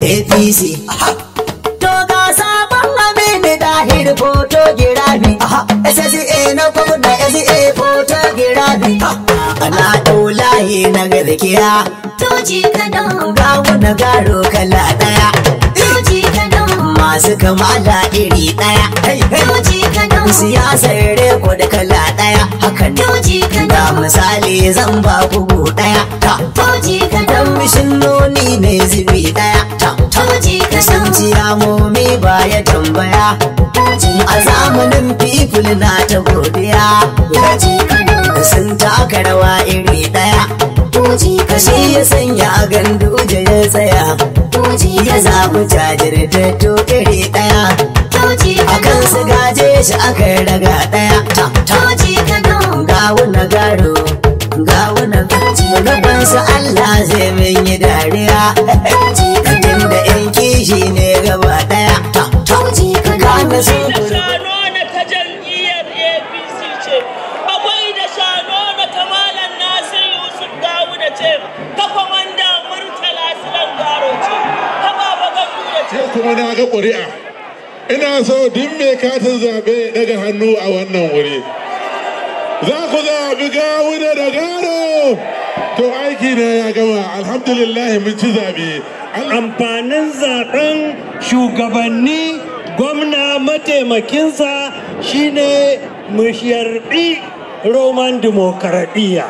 APC. To ga sabon Aminu Dahir photography. SSA na gwamna SA photography. Ana ɗaulaye na gaskiya. Tuji Kano. Gawuna garo kala ɗaya. Tuji Kano. Masu kamala iri ɗaya. Tuji Kano. Siyasar reko da kala ɗaya. Haka ne. Tuji Kano. Ga misali zan ba ku ɗaya. Tuji Kano. Dan mishinoni ne zubi ɗaya. Tuji Kano. Sun ciyamomi ba ya tambaya. A zamanin people na ta godiya. Tuji Kano. Sun taka rawa iri ɗaya. Tuji Kano. Shi ya sanya Ganduje ya tsaya. Tuji Ya Kano. zaɓi jajirtattu iri ɗaya. Tuji Akan Kano. su gaje shi aka raga ɗaya. Tuji Kano. Gawuna garo, gawuna gaban su Allah zai min yi dariya. Tuji Kano. Tunda yan kishi ne gaba ɗaya. Tuji Kano. Kana su Da Shanona ta jam'iyyar APC ce, akwai da Shanona ta Malam Nasir Yusuf Gawuna ce, ta Kwamanda Murtala Silan Garo ce, ta Baba Ganduje ce. Yau kuma na ga ƙuri'a. Ina so duk mai katin zaɓe ya ɗaga hannu a wannan wuri. Za ku zaɓi Gawuna da Garo. To aiki na ya gama, alhamdulillah mun ci zaɓe. Amfanin zaben shugabanni, gwamna, mataimakinsa shine mu yarbi roman demokaradiyya.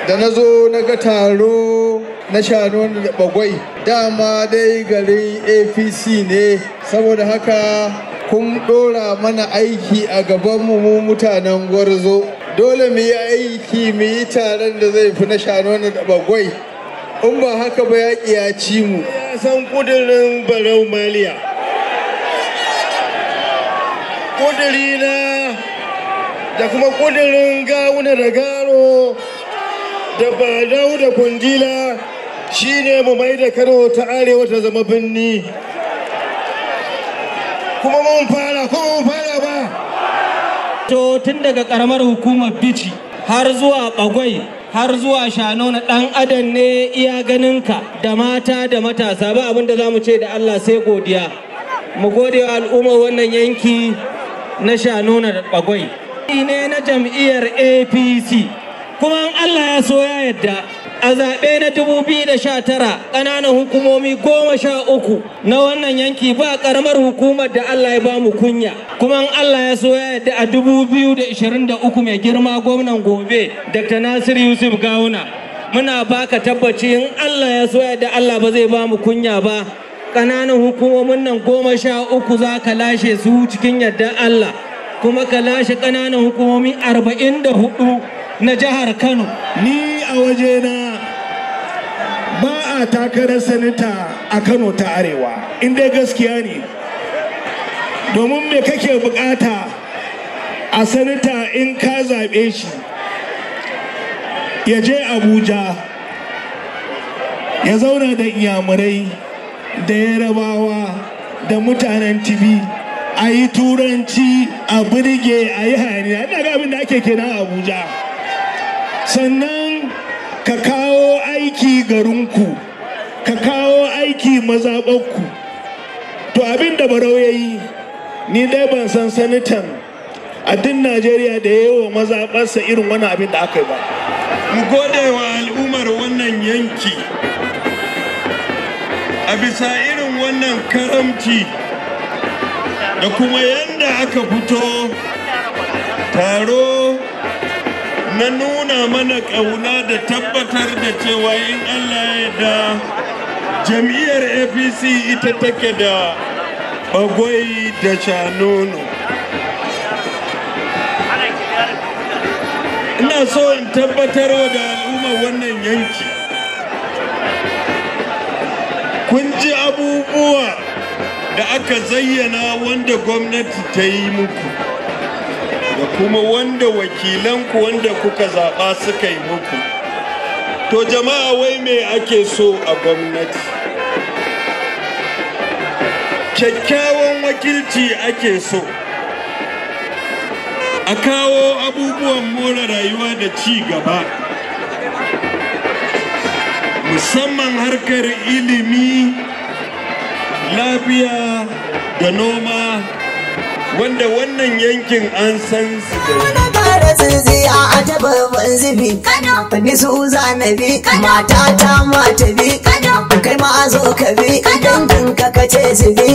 Da na zo na ga taro na Shanonu da Bagwai, dama dai garin APC ne, saboda haka kun dora mana aiki a gabanmu. Mu mutanen Gwarzo dole mu yi aiki, mu yi taron da zai fi na Shanonu da Bagwai. In ba haka ba, yaƙi ya ci mu. Ya san kudirin Barau Maliya, kudiri na da kuma kudirin Gawuna da Garo da Badau da Kundila shine mu mai da Kano ta Arewa ta zama birni. Kuma mun fara, kuma mun fara ba. To tun daga karamar hukumar Bichi har zuwa Bagwai har zuwa Shanona, dan adam ne iya ganinka, da mata da matasa. Ba abin da za mu ce da Allah sai godiya. Mu gode wa al'ummar wannan yanki na Shanona da Bagwai ne na jam'iyyar APC. Kuma in Allah ya so ya yadda, a zaɓe na 2019, ƙananan hukumomi 13 na wannan yanki, ba ƙaramar hukumar da Allah ya ba mu kunya. Kuma in Allah ya so ya yadda, a 2023, mai girma gwamnan gobe, Dr. Nasir Yusuf Gawuna, muna baka tabbaci, in Allah ya so ya yadda, Allah ba zai ba mu kunya ba. Ƙananan hukumomin nan 13 za ka lashe su cikin yardar Allah, kuma ka lashe ƙananan hukumomi 44 na jihar Kano. Ni a wajena ba a takarar sanata a Kano ta Arewa, in dai gaskiya ne. Domin me kake bukata a sanata in ka zaɓe shi? Ya je Abuja ya zauna da Inyamurai da Yarabawa da mutanen Tibi, a yi Turanci, a birge, a yi hayaniya. Ina ga abin da ake kenan a Abuja. Sannan ka kawo aiki garinku, ka kawo aiki mazaɓarku. To abin da Barau ya yi, ni dai ban san sanatan a duk Najeriya da ya yi wa mazaɓarsa irin wani abin da aka yi ba. Mu gode wa al'ummar wannan yanki a bisa irin wannan karamci da kuma yadda aka fito taro na nuna mana ƙauna da tabbatar da cewa in Allah ya yarda, jam'iyyar APC ita take da Bagwai da Shanono. Ina so in tabbatar da al'ummar wannan yanki, kun ji abubuwa da aka zayyana wanda gwamnati ta yi muku da kuma wanda wakilanku wanda kuka zaɓa suka yi muku. To jama'a, wai me ake so a gwamnati? Kyakkyawan wakilci ake so, a kawo abubuwan more rayuwa da ci gaba, musamman harkar ilimi. Lafiya da noma, wanda wannan yankin an san su da Wani kara tsintsiya a tababban zubi. Ni su zanabi, mata ta mata bi. Kai ma zo ka bi, dangin ka kace su bi.